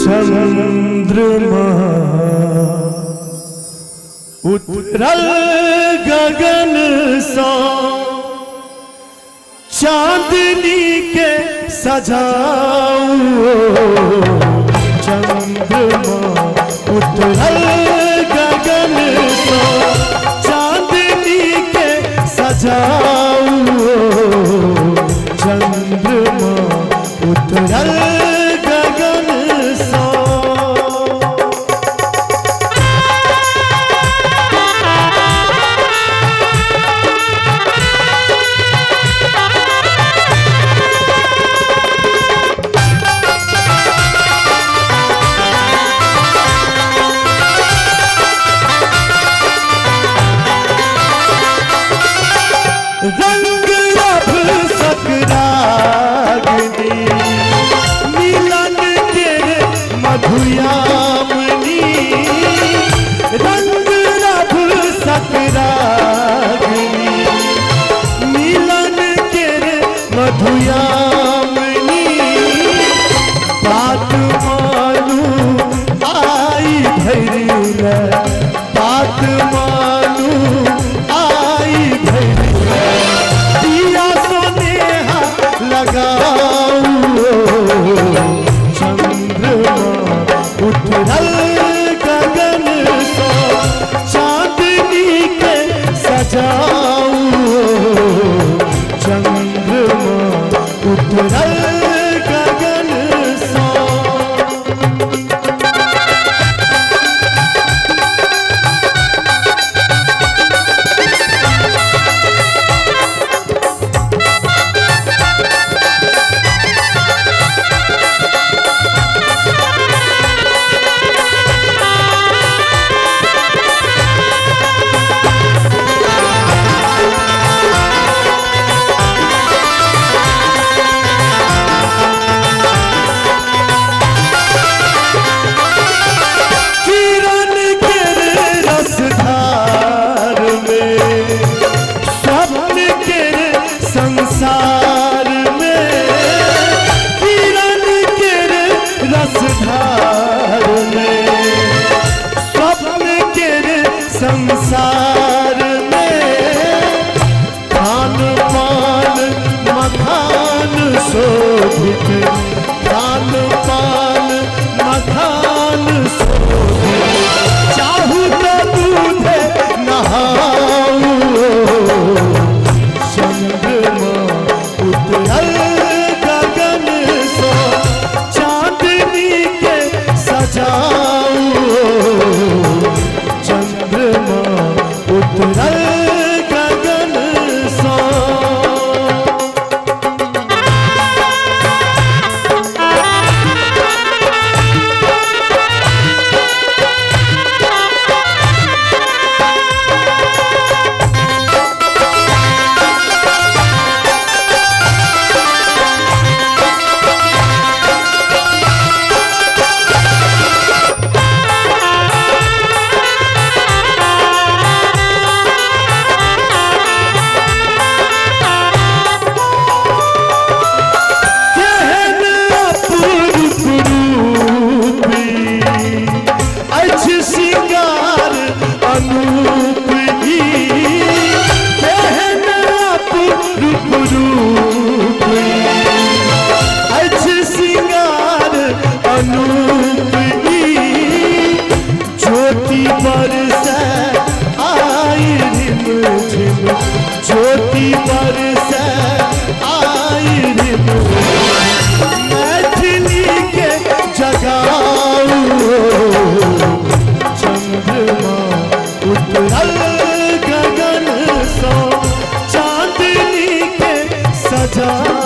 चंद्रमा उतरल गगन सा चांदनी के सजाओ। चंद्रमा उतरल गगन सा चांदनी के सजाओ। चंद्रमा उतरल गगन सा। रंग रभ सकरागनी मिलन के मधुयामिनी। रंग रभ सकरागनी मिलन के मधुयामिनी। बात मानू आई भैर, बात मानू आई भैर। दिया सोनेहा लगाओ। चंद्रमा उतरल गगन सा चांदनी के सजाओ। चंद्रमा उतरल गगन सा। किरण के रसधार में स्वप्न के संसार में। किरण के रसधार में स्वप्न के संसार में। खान पान मखान शोभित, खान पान मखान शोभित। चाहू तो दूध नहाऊ। चंद्रमा उतरल गगन सा चांदनी के सजाऊ। चंद्रमा उतरल गगन सा। केहन अपूर्व रूपी अछि सिंगार अनूप ई। केहन अपूर्व रूपी अछि सिंगार अनूप ई। ज्योति बरसै आई रिम झिम, ज्योति बरसै आई रिम। मैथिली के जगाऊ। चंद्रमा उतरल गगन सा चांदनी के सजाऊ।